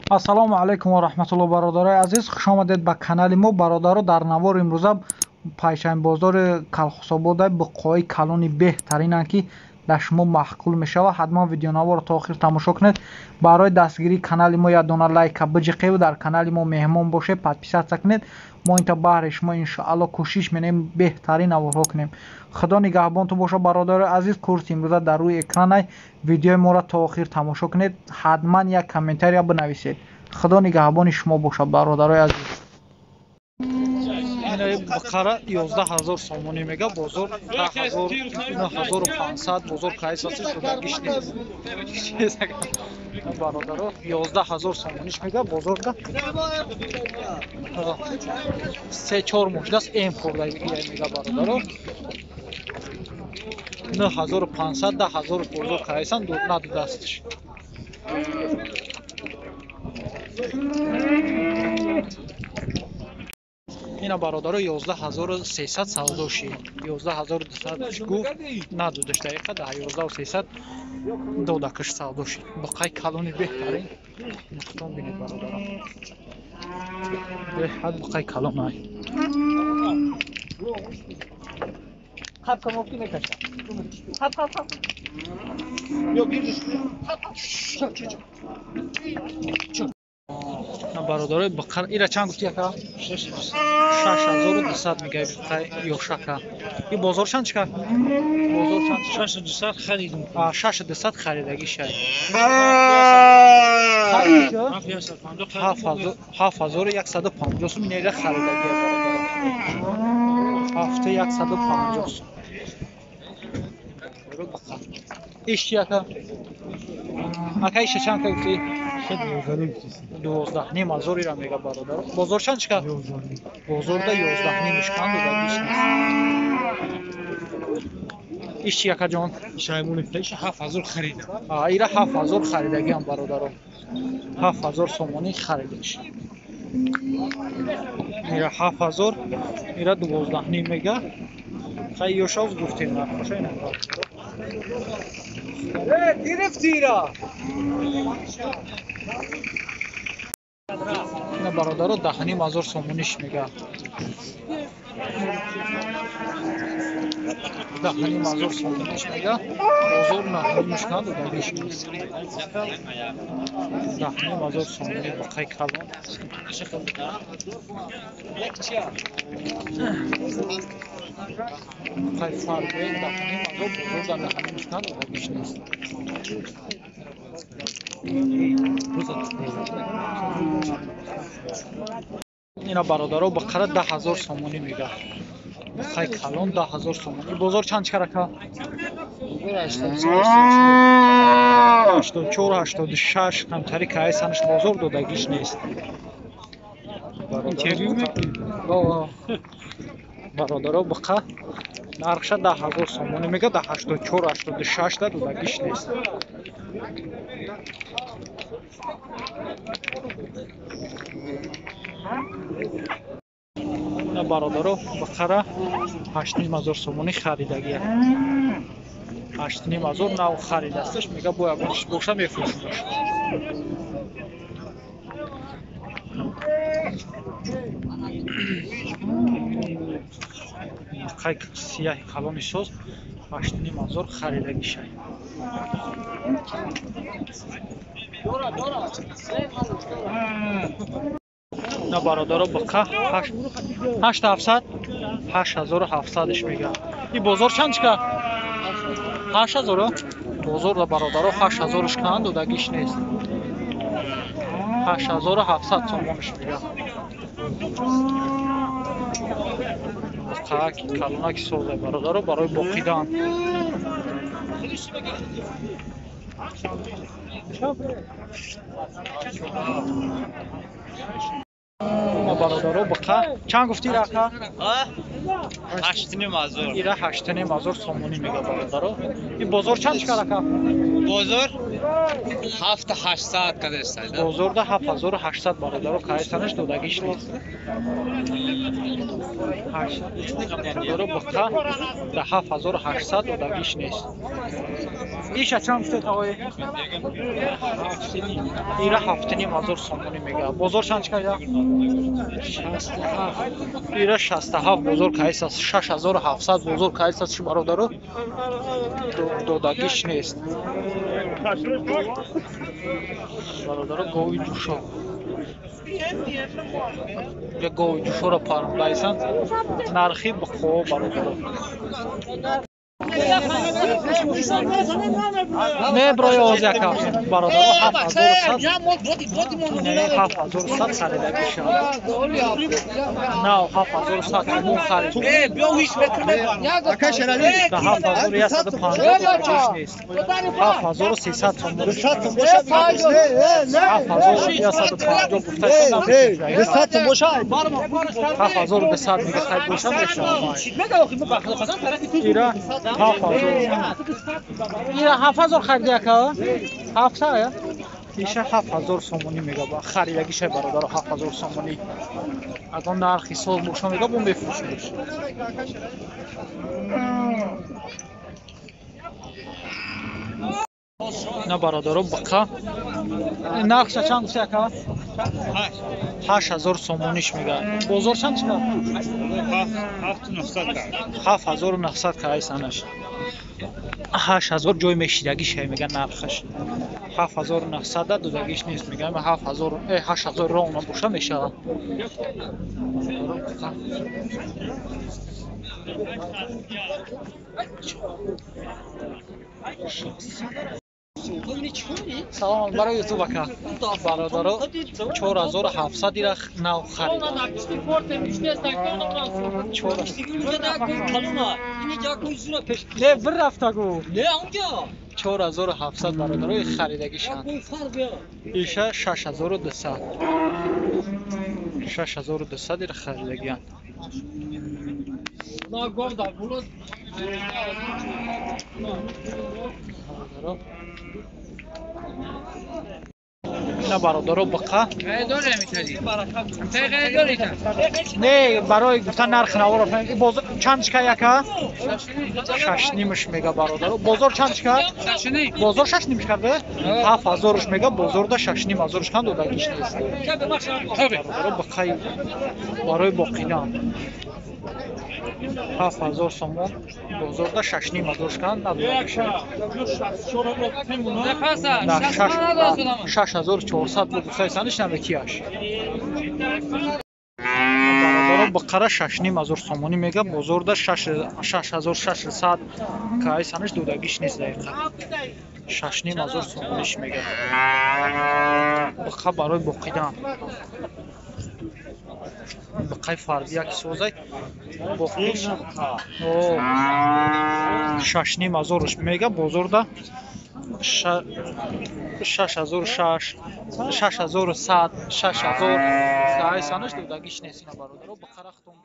Ассалому алайкум ва раҳматуллоҳ, бародарои азиз, хуш омадед ба канали мо. Бародаро, дар навор имрӯза пайшанбозори Калхусобода буққои калони беҳтаринанд, ки дар шумо маъқул мешавад. Ҳатман видеонаворро то охир тамошо кунед. Барои дастгирии канали мо як дона лайка биҷиқед, дар канали мо меҳмон бошед, подписаться кунед. Мо инта баҳри шумо иншоалло кӯшиш менем беҳтарин наворҳо кунем. Худо нигаҳбонтон бошад, бародарои азиз. Курси имрӯза дар рӯи экранай. Видеои моро то охир тамошо кунед, ҳатман як комментария бинависед. Худо нигаҳбони шумо бошад, бародарои азиз. Бақара 11 000 сомонӣ мега, бозор 9500, бозор кайсаси шудагиш нест. Бародаро, 11 000 сомониш мега, бозорда 3-4 мошинаст эм хӯрдагӣ мега, бародаро. 9500, 10 000 бозор кайсан надудастш. Ина бародаро, 11 300 савдо шид. 11 200 гуфт, надудаш, дақиқа да 11 300 додакаш савдо шид. Буққаи калони беҳтарин нуқтон бинед, бародаро. Беҳад буққаи калон ай. Бародарои, бақара ира чанд гуфти, ака? 6200 мега буққаи ёшака. И бозор чанд чикар? Бозор чанд? 6200 харидем. А, 6200 харидагӣ шай. 7150 сум инера харидагӣ, бародаро. 7150 сум. Иш чи, ака? Ака, иша чанд ка гуфтӣ? 12 500 ира мега, бародаро. Бозор чанд чикар? Бозорда 11,5 кан додагиш нест. Иш чи, акаҷон? 7000 харидам. Ира 7000 харидагиам, бародаро. 7000 сомонӣ харидаш. Ира 7000, ира 12,5 мега. Хай, ёшоз гуфтем нархоша ина. Гирифти ира? Ина бародаро, 10 500 сомониш мега. 10 500 сомониш мега. Бозор 9,5 кан додагиш нест. 10 500 сомонӣ буққаи калон. Буққаи фарбе 10 500, бозор да 9,5 кан додагиш нест. Ина бародаро, бақара 10 000 сомонӣ мега. Буққаи калон 10 000 сомонӣ. Бозор чанд чикар, ака? 84, 86 ҳамтари кай санаш бозор додагиш нест. Бародаро, буққа нархша 10 000 сомонӣ мега, да 84, 86 да додагиш нест. Ина бародаро, бақара 8500 сомонӣ харидагия. 8500 нав харидасташ, мега, бо ягон чиз боша мефурӯшумаш. Буққаи сияҳи калони соз 8500 харидагишай. На бародаро, буққа 8700, 8700-ш мега. И бозор чанд чика? 8000? Бозор да бародаро 8000-ш кан додагиш нест. 8700 сомониш мега. Буққа калонаки соза, бародаро, барои боқидан. Бародаро, буққа чанд гуфти ира, ака? 8500. Ира 8500 сомонӣ мега, бародаро. И бозор чанд чикар, ака? Бозор? 7800 кадеста. Бозорда 7800 бародаро кайсанаш додагиш нест. 800 буқа да 7800 додагиш нест. Иша чанд гуфтед ағои? Ира 7500 сомонӣ мега. Бозор чанд чӣ карда? 67. Ира 67 бозор кайсас 6700 бозор кайсас ши бародаро додагиш нест. Бародаро гови ҷӯшо. Я гови ҷӯшоро пармдайсан нархи буқо бародаро. Не брои оз яка бародаро 7100 7100 харидаги шуд. Нав 7100 сомон харид. Да 7150 додагиш нест. 7300 сомон. 7150 гуфтаи 7200 мега хайд боша мешавад. Ира 7000. Ира 7000 харида яка? 700 я? Иша 7000 сомонӣ мега харидагиша бародаро 7000 сомонӣ. Агар нархи соз боша мега бо мефурӯшем. На бародаро буқа. Нархша чанд гуфта яка? 8000 сомониш мега. Бозор чанд чика? 7900 кайсанаш. 8000 ҷой мешидагиш мега нархаш. 7900 додагиш нест мега. 7000 8000 рона боша мешавад. Салом барои ютуб ака. Бародаро 4700 ира нав харидам. Не бир рафтагу. 4700 бародаро харидагишанд. Иша 6200. 6200 ира харидагиянд. На бародаро буқа. Не барои гуфтан нарх наворо бозор чанд чика яка? 6.5 мега бародаро. Бозор чанд чика? Бозор 6.5 карда? 7000 мега бозорда 6.5 кан додагиш нест. Бародаро буқаи барои боқидан. 7000 сомон бозорда 6.5 кан надодагиш нест. 6400 буд гуфтаи саниш намекияш. Бародаро буқара 6.5 сомонӣ мега бозорда 6600 кай саниш додагиш нест дақиқа. 6.5 сомониш мега. Буқа барои боқидан. Буқаи фарди яки созай боқиш 6.5 мега бозорда 6006 6100 6000 кай санаш додагиш нест ина бародаро буқара хутон.